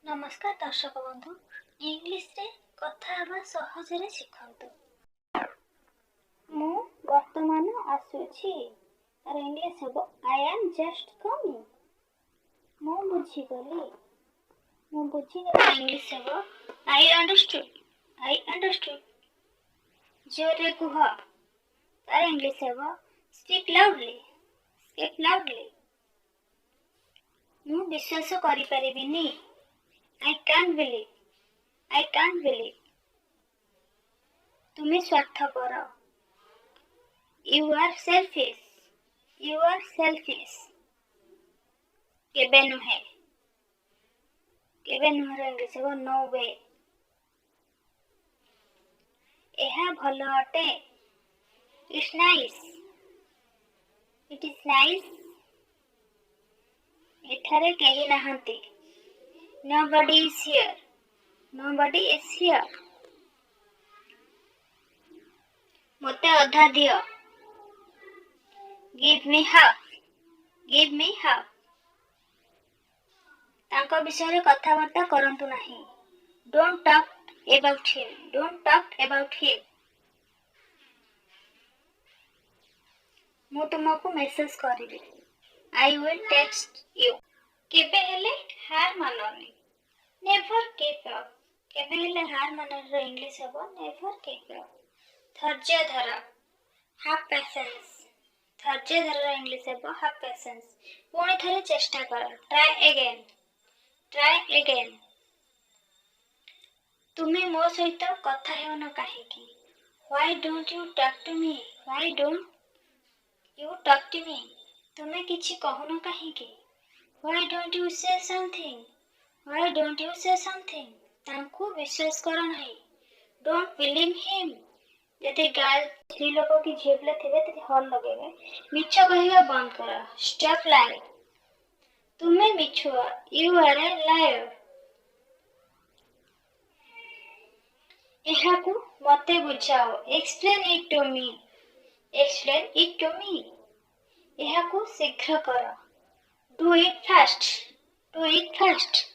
ନମସ୍କାର ଦର୍ଶକ ବନ୍ଧୁ, ଇଂଲିଶରେ କଥା ହେବା ସହଜରେ ଶିଖନ୍ତୁ। ମୁଁ ବର୍ତ୍ତମାନ ଆସୁଛି, ତାର ଇଂଲିଶ ହେବ I am just coming. ମୁଁ ବୁଝିଗଲି। ମୁଁ ବୁଝିଗଲି ଇଂଲିଶ ହେବ I understood. I understood. ଜୋରରେ କୁହ, ତାର ଇଂଲିଶ ହେବ Speak loudly. Speak loudly. ମୁଁ ବିଶ୍ୱାସ କରିପାରିବିନି। I can't believe. I can't believe. ତୁମେ ସ୍ୱାର୍ଥପର। You are selfish. You are selfish. କେବେ ନୁହେଁ। କେବେ ନୁହେଁର ଇଂଲିଶ ହେବ No way. ଏହା ଭଲ ଅଟେ। It's nice. It is nice. ଏଠାରେ କେହି ନାହାନ୍ତି। Nobody is here. Nobody is here. ମୋତେ ଅଧା ଦିଅ। Give me half. Give me half. ତାଙ୍କ ବିଷୟରେ କଥାବାର୍ତ୍ତା କରନ୍ତୁ ନାହିଁ। Don't talk about him. Don't talk about him. ମୁଁ ତୁମକୁ ମେସେଜ କରିବି। I will text you. କେବେ ହେଲେ ହାର ମାନନି। Never give up. କେବେ ହେଲେ ହାର ମାନନିର ଇଂଲିଶ ହେବ Never give up. ଧୈର୍ଯ୍ୟ ଧର। Have patience. ଧୈର୍ଯ୍ୟ ଧରର ଇଂଲିଶ ହେବ Have patience. ପୁଣି ଥରେ ଚେଷ୍ଟା କର। Try again. Try again. ତୁମେ ମୋ ସହିତ କଥା ହେଉନ କାହିଁକି? Why don't you talk to me? Why don't you talk to me? ତୁମେ କିଛି କହୁନ କାହିଁକି? Why don't you say something? Why don't you say something? ତାଙ୍କୁ ବିଶ୍ୱାସ କର ନାହିଁ। Don't believe him. ଯଦି ଗାର୍ଲ, ସ୍ତ୍ରୀ ଲୋକ କି ଝିଅ ପିଲା ଥିବେ, ତେବେ ହର୍ ଲଗେଇବେ। ମିଛ କହିବା ବନ୍ଦ କର। Stop lying. ତୁମେ ମିଛୁଆ। You are a liar. ଏହାକୁ ମୋତେ ବୁଝାଅ। Explain it to me. Explain it to me. ଏହାକୁ ଶୀଘ୍ର କର। Do it fast. Do it fast.